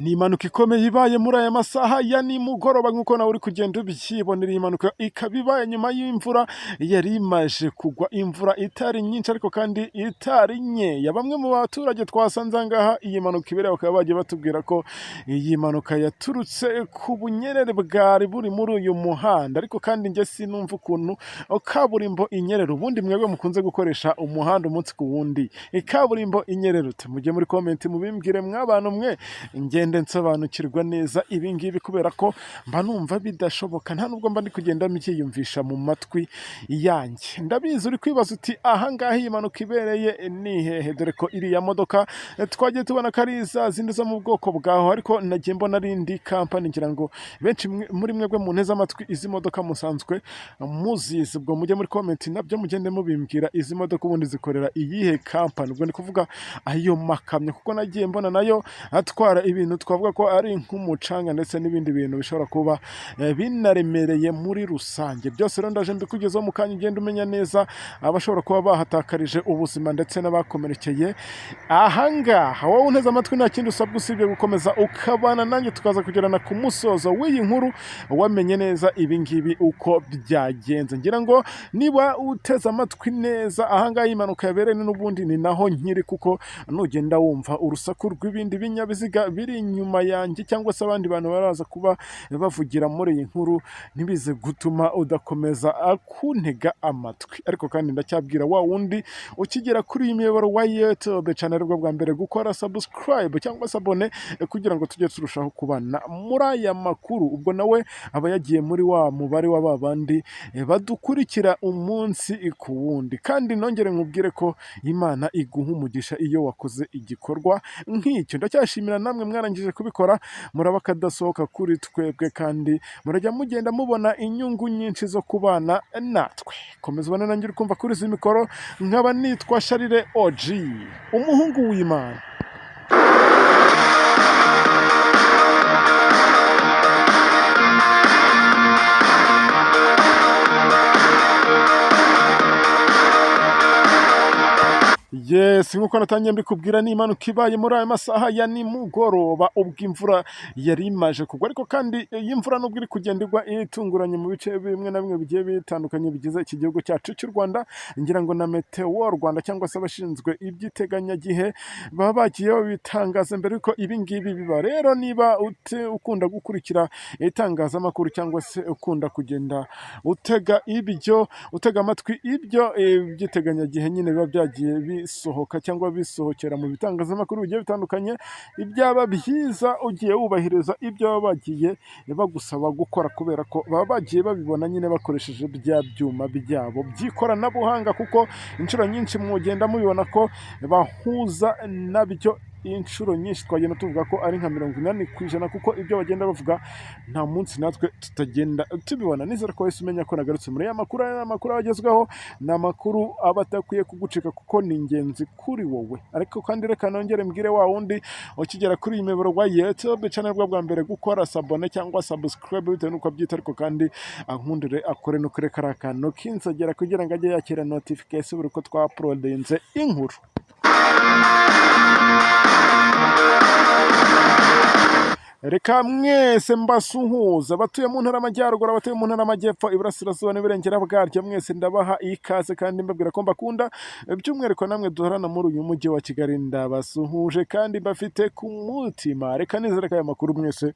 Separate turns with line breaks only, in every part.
Ni impanuka ikomeye ibaye muri aya masaha ya nimugoroba, nk'uko nawe uri kugenda ubyibonera. Iyi mpanuka ikaba ibaye nyuma y'imvura yari imaze kugwa, imvura itari nyinshi ariko kandi itari nkeya. Bamwe mu baturage twasanze aha ngaha iyi mpanuka ibereye bakaba bagiye batubwira ko iyi mpanuka yaturutse ku bunyerere bwari buri muri uyu muhanda. Ariko kandi njye sinumva ukuntu kaburimbo inyerera. Ubundi mwebwe mukunze gukoresha umuhanda umunsi ku wundi, kaburimbo inyerera ute? Mujye muri comment mubimbwire, mw'abantu mwe, ngende nsobanukirwa neza ibi ngibi, kubera ko mba numva bidashoboka, nta nubwo mba ndi kugenda mbyiyumvisha mu matwi yanjye. Ndabizi uri kwibaza uti: "Aha ngaha iyi mpanuka ibereye ni hehe?" Dore ko iriya modoka twagiye tubona ko ari za zindi zo mu bwoko bwaho, ariko nagiye mbona ari indi kampani. Ngira ngo benshi muri mwebwe munteze amatwi, izi modoka musanzwe muzizi. Ubwo mujye muri comment nabyo mugende mubimbwira, izi modoka ubundi zikorera iyihe kampani? Ubwo ni kuvuga ayo makamyo, kuko nagiye mbona nayo atwara ibintu twavuga ko ari nk'umucanga ndetse n'ibindi bintu bishobora kuba binaremereye muri rusange. Byose rero ndaje mbikugezaho mu kanya, ugenda umenya neza abashobora kuba bahatakarije ubuzima ndetse n'abakomerekeye ahangaha. Wowe unteze amatwi, nta kindi usabwa usibye gukomeza ukabana nanjye, tukaza kugerana ku musozo w'iyi nkuru wamenye neza ibi ngibi uko byagenze. Ngira ngo niba uteze amatwi neza, ahangaha iyi mpanuka yabereye n'ubundi ni naho nkiri, kuko nugenda wumva urusaku rw'ibindi binyabiziga biri inyuma yanjye cyangwa se abandi bantu baraza kuba bavugira muri iyi nkuru, ntibize gutuma udakomeza kuntega amatwi. Ariko kandi ndacyabwira wa wundi ukigera kuri iyi miyoboro wa YouTube channel bwo bwa mbere gukora subscribe cyangwa se abonner, kugira ngo tujye turushaho kubana muri aya makuru. Ubwo nawe aba yagiye muri wa mubare wa ba bandi badukurikira umunsi ku wundi. Kandi nongere nkubwire ko Imana iguha umugisha iyo wakoze igikorwa nk'icyo. Ndacyashimira namwe mwarangije kubikora, muraba akadasohoka kuri twebwe, kandi murajya mugenda mubona inyungu nyinshi zo kubana natwe. Komeza ubone nanjye uri kumva kuri izi mikoro, nkaba nitwa Sharire OG, umuhungu w'Imana. Yes, nk'uko natangiye mbikubwira, ni impanuka ibaye muri aya masaha ya nimugoroba ubwo imvura yari imaje kugwa. Ariko kandi iyi mvura, nubwo iri kugenda igwa itunguranye mu bice bimwe na bimwe bigiye bitandukanye bigize iki gihugu cyacu cy'u Rwanda, ngira ngo na Meteo Rwanda cyangwa se abashinzwe iby'iteganyagihe baba bagiye babitangaza mbere yuko ibi ngibi biba. Rero niba ukunda gukurikira itangazamakuru cyangwa se ukunda kugenda utega amatwi ibyo by'iteganyagihe nyine biba byagiye bisohoka cyangwa bisohokera mu bitangazamakuru bigiye bitandukanye, byaba byiza ugiye wubahiriza ibyo baba bagiye bagusaba gukora, kubera ko baba bagiye babibona nyine bakoresheje bya byuma byabo by'ikoranabuhanga, kuko inshuro nyinshi mugenda mubibona ko bahuza nabyo. Inshuro nyinshi twagenda tuvuga ko ari nka 80%, kuko ibyo bagenda bavuga nta munsi natwe tutagenda tubibona. Nizere ko wahise umenya ko nagarutse muri aya makuru. Aya ni amakuru aba agezweho, ni amakuru aba adakwiye kugucika kuko ni ingenzi kuri wowe. Ariko kandi reka nongere mbwire wa wundi ukigera kuri iyi miyoboro wa YouTube channel bwa bwa mbere gukora s'abonner cyangwa subscribe, bitewe n'uko abyita. Ariko kandi ankundire akore no kuri kariya kantu k'inzogera kugira ngo ajye yakira notification buri uko twauploadinze inkuru. Reka mwese mbasuhuza, abatuye mu ntara y'Amajyaruguru, abatuye mu ntara y'Amajyepfo, Iburasirazuba n'Iburengera bwaryo, mwese ndabaha ikaze kandi mbabwira ko mbakunda. By'umwihariko namwe duhorana muri uyu mujyi wa Kigali, ndabasuhuje kandi mbafite ku mutima. Reka nizere ko aya makuru mwese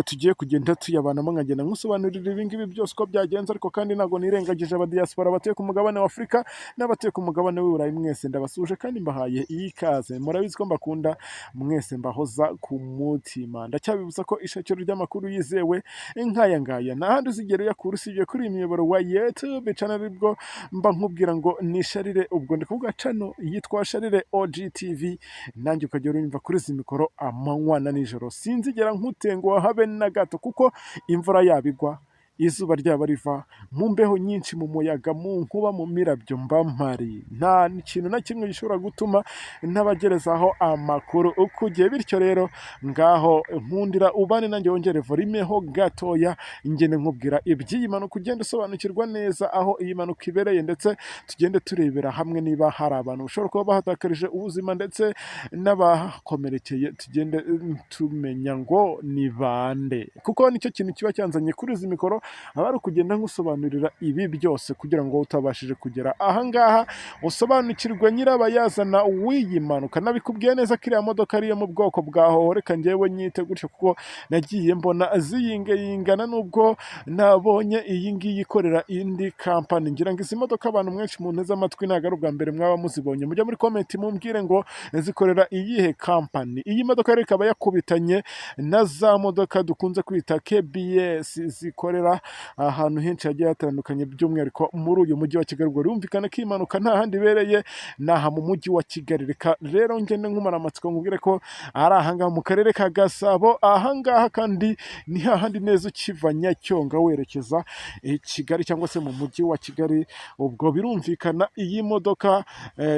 tugiye kugenda tuyabanamo, nkagenda nkusobanurira ibi ngibi byose uko byagenze. Ariko kandi ntabwo nirengagije abadiyasipora batuye ku mugabane wa Afurika n'abatuye ku mugabane w'i Burayi, mwese ndabasuhuje kandi mbahaye ikaze. Murabizi ko mbakunda mwese, mbahoza ku mutima. Ndacyabibutsa ko ishakiro ry'amakuru yizewe nk'aya ngaya nta handi uzigera uyakura usibye kuri iyi miyoboro wa YouTube channel, aribwo mba nkubwira ngo ni Sharire. Ubwo ndi kuvuga channel yitwa Sharire OG TV, nanjye ukajya unyumva kuri izi mikoro amanywa na nijoro. Sinzigera nkutenguha habe na gato, kuko imvura yaba igwa Izuba ryaba riva, mu mbeho nyinshi, mu muyaga, mu nkuba, mu mirabyo, mba mpari. Nta kintu na kimwe gishobora gutuma ntabagerezaho amakuru uko ugiye. Bityo rero ngaho nkundira ubane nanjye, wongere volume ho gatoya, ngende nkubwira iby'iyi mpanuka, ugenda usobanukirwa neza aho iyi mpanuka ibereye, ndetse tugende turebera hamwe niba hari abantu bashobora kuba bahatakarije ubuzima ndetse n'abakomerekeye, tugende tumenya ngo ni bande, kuko nicyo kintu kiba cyanzanye kuri izi mikoro, aba ari ukugenda nkusobanurira ibi byose kugira ngo utabashije kugera ahangaha usobanukirwe nyirabayazana w'iyi mpanuka. Nabikubwiye neza ko iriya modoka ariyo mu bwoko bwa hoho, reka njyewe nyite gutyo kuko nagiye mbona ziyingayingana, nubwo nabonye iyi ngiyi ikorera indi kampani. Ngira ngo izi modoka abantu mwenshi munteze amatwi ntabwo ari ubwa mbere mwaba muzibonye. Mujya muri comment mumbwire ngo zikorera iyihe kampani. Iyi modoka rero ikaba yakubitanye na za modoka dukunze kwita KBS zikorera ahantu henshi hagiye hatandukanye, by'umwihariko muri uyu mujyi wa Kigali. Ubwo birumvikana ko iyi mpanuka nta handi ibereye, ni aha mu mujyi wa Kigali. Reka rero ngende nkumara amatsiko, nkubwire ko ari ahangaha mu karere ka Gasabo. Ahangaha kandi ni hahandi neza ukiva Nyacyonga werekeza i Kigali cyangwa se mu mujyi wa Kigali. Ubwo birumvikana iyi modoka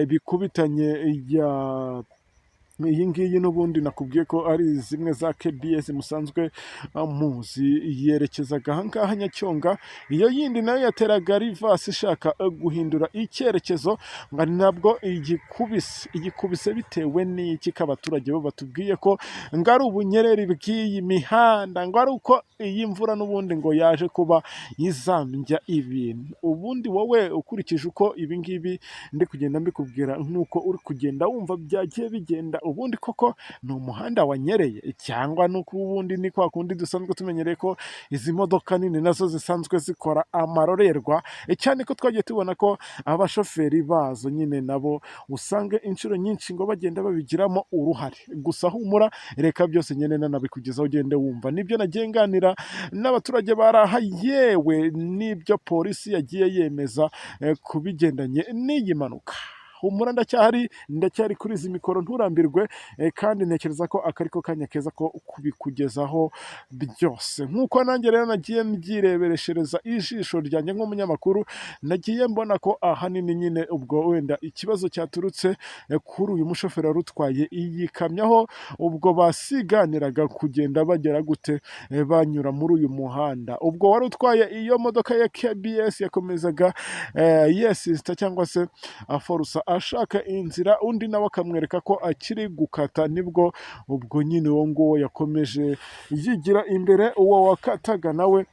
bikubitanye ya iyi ngiyi n'ubundi nakubwiye ko ari zimwe za KBS musanzwe muzi, yerekezaga ahangaha Nyacyonga. Iyo yindi nayo yateraga reverse ishaka guhindura icyerekezo, ngo ari nabwo igikubise. Igikubise bitewe n'iki, ko abaturage bo batubwiye ko ngo ari ubunyereri bw'iyi mihanda, ngo ari uko iyi mvura n'ubundi ngo yaje kuba izambya ibintu? Ubundi wowe ukurikije uko ibi ngibi ndi kugenda mbikubwira, nk'uko uri kugenda wumva byagiye bigenda, ubundi koko ni umuhanda wanyereye, cyangwa ni uko ubundi ni kwa kundi dusanzwe tumenyereye ko izi modoka nini nazo zisanzwe zikora amarorerwa, cyane ko twagiye tubona ko abashoferi bazo nyine nabo usanga inshuro nyinshi ngo bagenda babigiramo uruhare? Gusa humura, reka byose nyine nanabikugezaho ugende wumva nibyo nagiye nganira n'abaturage baraha, yewe n'ibyo polisi yagiye yemeza ku bigendanye n'iyi mpanuka. Humura, ndacyahari, ndacyari kuri izi mikoro, nturambirwe, kandi ntekereza ko aka ariko kanya keza ko kubikugezaho byose. Nk'uko nanjye rero nagiye mbyirebereshereza ijisho ryanjye nk'umunyamakuru, nagiye mbona ko ahanini nyine ubwo wenda ikibazo cyaturutse kuri uyu mushoferi wari utwaye iyi kamyo, aho ubwo basiganiraga kugenda bagera gute, banyura muri uyu muhanda. Ubwo wari utwaye iyo modoka ya KBS yakomezaga yesisita cyangwa se aforusa ashaka inzira, undi nawe akamwereka ko akiri gukata. Nibwo ubwo nyine uwo nguwo yakomeje yigira imbere, uwo wakataga nawe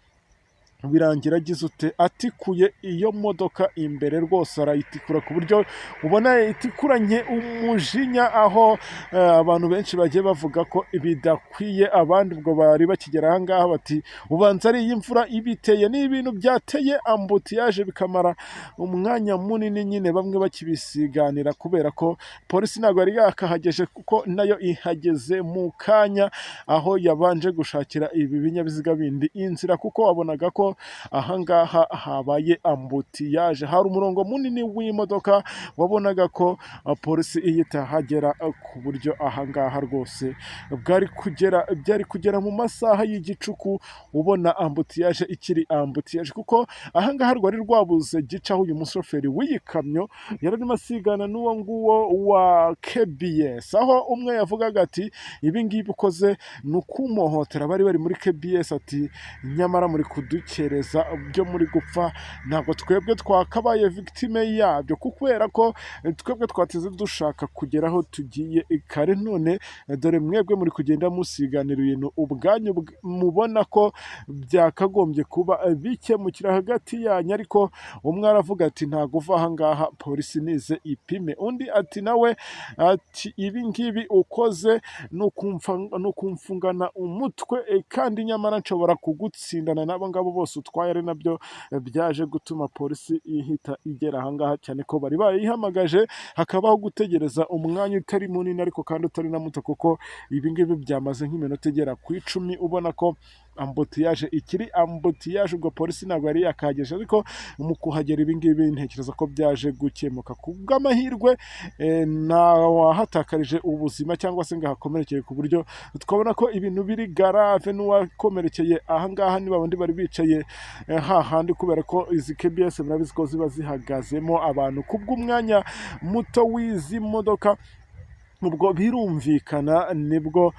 birangira agize ute? Atikuye iyo modoka imbere rwose, arayitikura ku buryo ubona itikuranye umujinya, aho abantu benshi bagiye bavuga ko bidakwiye. Abandi ubwo bari bakigera aha ngaha bati: "Ubanza ari iyi mvura ibiteye." Ni ibintu byateye embouteillage bikamara umwanya munini nyine bamwe bakibisiganira, kubera ko polisi ntabwo yari yakahageje, kuko nayo ihageze mu kanya, aho yabanje gushakira ibi binyabiziga bindi inzira, kuko wabonaga ko ahangaha habaye embouteillage, hari umurongo munini w'imodoka. Wabonaga ko polisi iyo itahagera ku buryo ahangaha rwose bwari kugera, byari kugera mu masaha y'igicuku ubona embouteillage ikiri embouteillage, kuko ahangaha rwari rwabuze gicaho. Uyu mushoferi w'iyi kamyo yari arimo asigana n'uwo nguwo wa KBS, aho umwe yavugaga ati: "Ibi ngibi ukoze ni ukumuhohotera." Bari muri KBS, ati: "Nyamara muri kudukereza byo muri gupfa, ntabwo twebwe twakabaye victime yabyo, kubera ko twebwe twateze dushaka kugera aho tugiye kare. None dore mwebwe muri kugenda musiganira ibintu ubwanyu mubona ko byakagombye kuba bikemukira hagati yanyu." Ariko umwe aravuga ati: "Ntabwo uva aha ngaha, polisi nize ipime." Undi ati nawe ati: "Ibi ngibi ukoze ni ukumfungana umutwe, kandi nyamara nshobora kugutsindana n'abo ngabo bose utwaye." Ari nabyo byaje gutuma polisi ihita igera aha ngaha, cyane ko bari bayihamagaje, hakabaho gutegereza umwanya utari munini ariko kandi utari na muto, kuko ibi ngibi byamaze nk'iminota igera ku 10, ubona ko Embouteillage ikiri embouteillage. Ubwo polisi ntabwo yari yakahageze, ariko mu kuhagera ibi ngibi ntekereza ko byaje gukemuka. Ku bw'amahirwe nta wahatakarije ubuzima cyangwa se ngo ahakomerekere ku buryo twabona ko ibintu biri grave. N'uwakomerekeye ahangaha ni babandi bari bicaye hahandi, kubera ko izi KBS murabizi ko ziba zihagazemo abantu ku bw'umwanya muto w'izi modoka. Ubwo birumvikana nibwo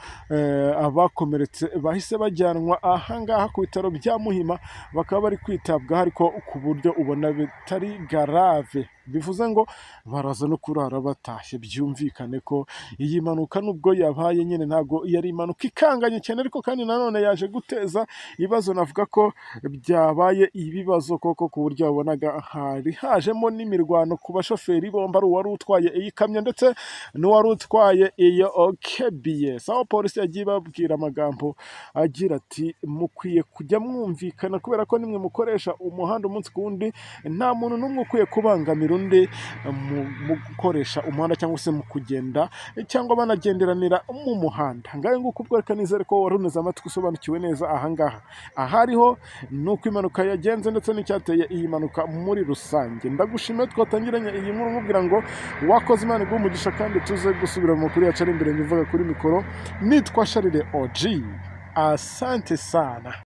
abakomeretse bahise bajyanwa ahangaha ku bitaro bya Muhima, bakaba bari kwitabwaho, ariko ku buryo ubona bitari grave, bivuze ngo baraza no kurara batashye. Byumvikane ko iyi mpanuka nubwo yabaye nyine ntabwo yari impanuka ikanganye cyane, ariko kandi nanone yaje guteza ibibazo. Navuga ko byabaye ibibazo koko, ku buryo wabonaga hari hajemo n'imirwano ku bashoferi bombi, ari uwari utwaye iyi kamyo ndetse n'uwari utwaye iyo KBS, aho polisi yagiye ibabwira amagambo agira ati: "Mukwiye kujya mwumvikana kubera ko nimwe mukoresha umuhanda umunsi ku wundi. Nta muntu n'umwe ukwiye kubangamira undi mu gukoresha umuhanda cyangwa se mu kugenda cyangwa banagenderanira mu muhanda." Ngayo nguko. Ubwo reka nizere ko wari uneze amatwi, usobanukiwe neza ahangaha ahariho nuko impanuka yagenze ndetse n'icyateye iyi mpanuka muri rusange. Ndagushimiye twatangiranye iyi nkuru, nkubwira ngo wakoze, Imana iguhe umugisha, kandi tuze gusubira mu makuru yacu ari imbere. Ngivuga kuri mikoro nitwa Sharire OG, asante sana.